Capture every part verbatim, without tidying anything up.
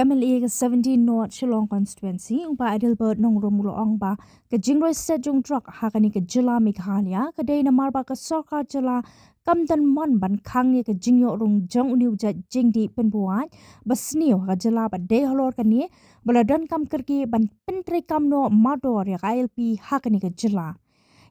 M L A ka seventeen North Shillong Constituency, u Bah Adelbert Nongrum u la ong ba ka jingroi set jong drok ha kane ka jylla Meghalaya ka dei namar ba ka sorkar jylla kam don mon ban khang ïa ka jingïoh rung jong une u jait jingdih pynbuaid ba sniew ha ka jylla, ba dei halor kane ba la donkam kyrkieh ban pyntreikam noh mardor ïa ka I L P ha kane ka jylla.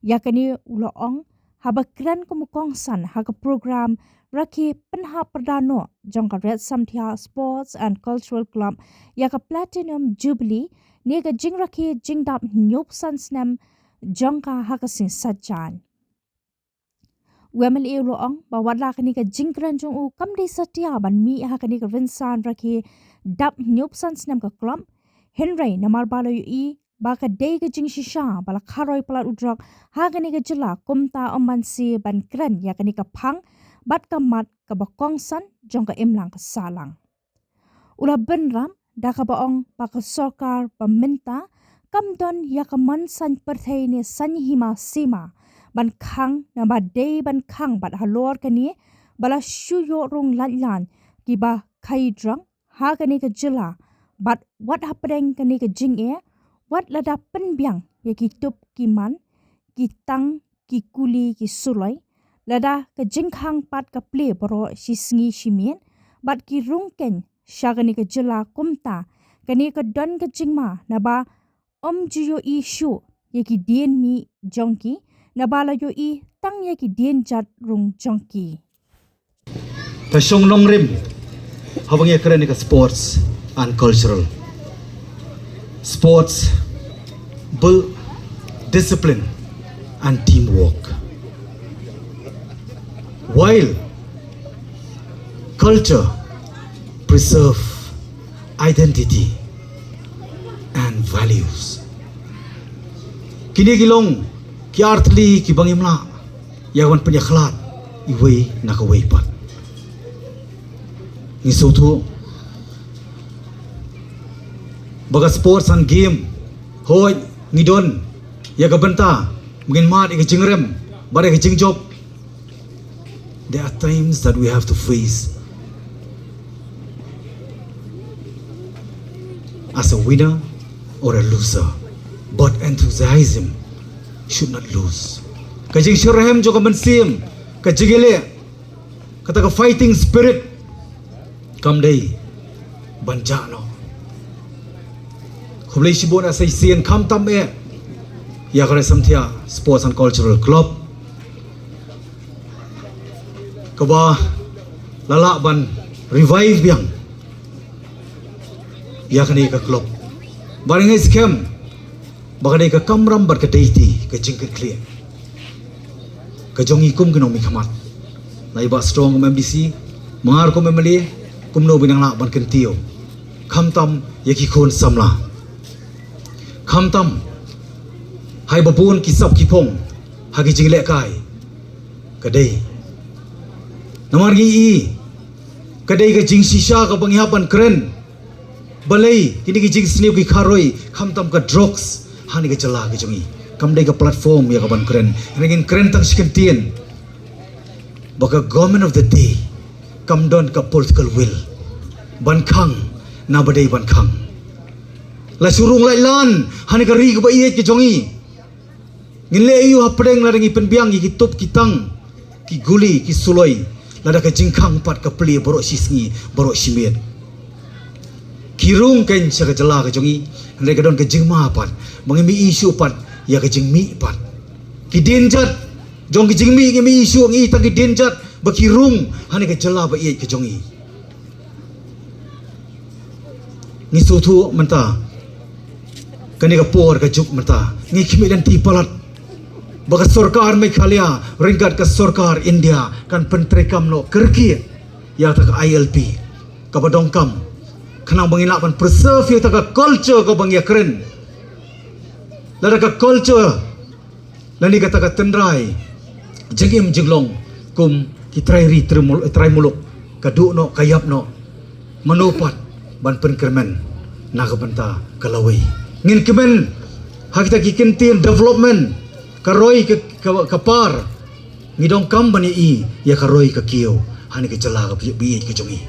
Ïa kane u la ong haba kren kum u kongsan ha ka program rakhe pynhap pyrda noh jong ka Red Samthiah Sports and Cultural Club ïa ka Platinum Jubilee ne ka jingrakhe jingdap hynñiewphew san snem jong ka ha ka sngi Saitjaiñ. U M L A u la ong ba wat la kane ka jingkren jong u kam dei satia ban mih ha kane ka rynsan rakhe dap hynñiewphew san snem ka club, hynrei namar ba la ïohi ba ka dei ka jingshisha ba la kharoi palat u drok ha kane ka jylla, kumta ym banse ban kren ïa kane ka phang bad ka mat kaba kongsan jong ka imlang ka sahlang. U la bynrap da kaba ong ba ka sorkar ba mynta kam don ïa ka mon saiñ pyrthei ne saiñ hima sima ban khang, naba dei ban khang bad halor kane ba la shu ïoh rung lait laiñ kiba khaii drok ha kane ka jylla, bad wat hapdeng kane ka jingeh, wat lada pynbiang ïa ki tup ki man, ki tang, ki kuli, ki suloi, lada ka jingkhang pat ka plie baroh shi sngi shi miet, bad ki rung keiñ sha kane ka jylla, kumta kane ka don ka jingma naba ym ju ïohi shuh ïa ki dien mih jong ki, naba la ïohi tang ïa ki dien jat rung jong ki. Ka shong nongrim haba ngi kren ïa ka sports and cultural. Sports build discipline and teamwork, while culture preserve identity and values. Kine ki long ki artylli kiba ngim lah ïa ka ban pynïakhlad iwei na kawei pat. Ngi sngewthuh ba ka sports and game, hooid, ngi don ïa ka bynta ba ngin mad ïa ka jingrem bad ïa ka jingjop. There are times that we have to face as a winner or a loser, but enthusiasm should not lose. Ka jingshitrhem jong ka mynsiem, ka jingïaleh, kata ka fighting spirit, kam dei ban jah noh. Khublei shibun, sa shisien khamtam eh ïa ka Red Samthiah Sports and Cultural Club, kaba la lah ban revive biang ïa kane ka club. Bad nga ngeit skhem ba ka dei ka kamram bad ka dei ti ka jingkyrkhu ka jong i kum ki nongmihkhmat. Na i Bah Strong kum M D C, Mangar kum M L A, kumno ba nang lah ban kyntiew, khamtam ïa ki khun samla, khamtam haba bun ki sap ki phong ha ki jinglehkai. Ka dei namar ngi i ka dei ka jingshisha kaba ngi hap ban kren. Balei kine ki jingsniew ki kharoi, khamtam ka drugs, ha kane ka jylla ka jong i? Kam dei ka platform ïa ka ban kren. Ngin kren tang shi kyntien ba ka government of the day kam don ka political will ban khang naba dei ban khang. La shu rung lait laiñ ha kane ka ri kaba ïeit ka jong i. Ngin leh aïu hapdeng lada ngi pynbiang ïa ki tup ki tang, ki guli, ki suloi, lada ka jingkhang pat ka plie baroh shi sngi, baroh shi miet? Ki rung keiñ sha ka jylla ka jong i, hynrei ka don ka jingma pat ba ngim ïohi shuh pat ïa ka jingmih pat. Ki dienjat jong ka jingmih ngim ïohi shuh, ngi i tang ki dienjat ba ki rung ha kane ka jylla ba ïeit ka jong i. Ngi sngewthuh mynta, kane ka por ka juk mynta, ngi khmih lynti palat ba ka sorkar Meghalaya ryngkat ka sorkar India kan pyntreikam noh kyrkieh ïa kata ka I L P kaba donkam, khnang ba ngin lah ban preserve ïa kata ka culture kaba ngi ïakren. Lada ka culture lane kata ka tynrai jingim jinglong kum ki trai ri, trai mul-, trai muluk, ka duh noh, ka ïap noh, mano pat ban pynkyrmen na ka bynta ka lawei? Ngin kmen ha kita ki kyntien development, ka roi ka, ka, ka par, ngi donkam ban ïohi ïa ka roi ka kiew ha kane ka jylla kaba ïeit ka jong i.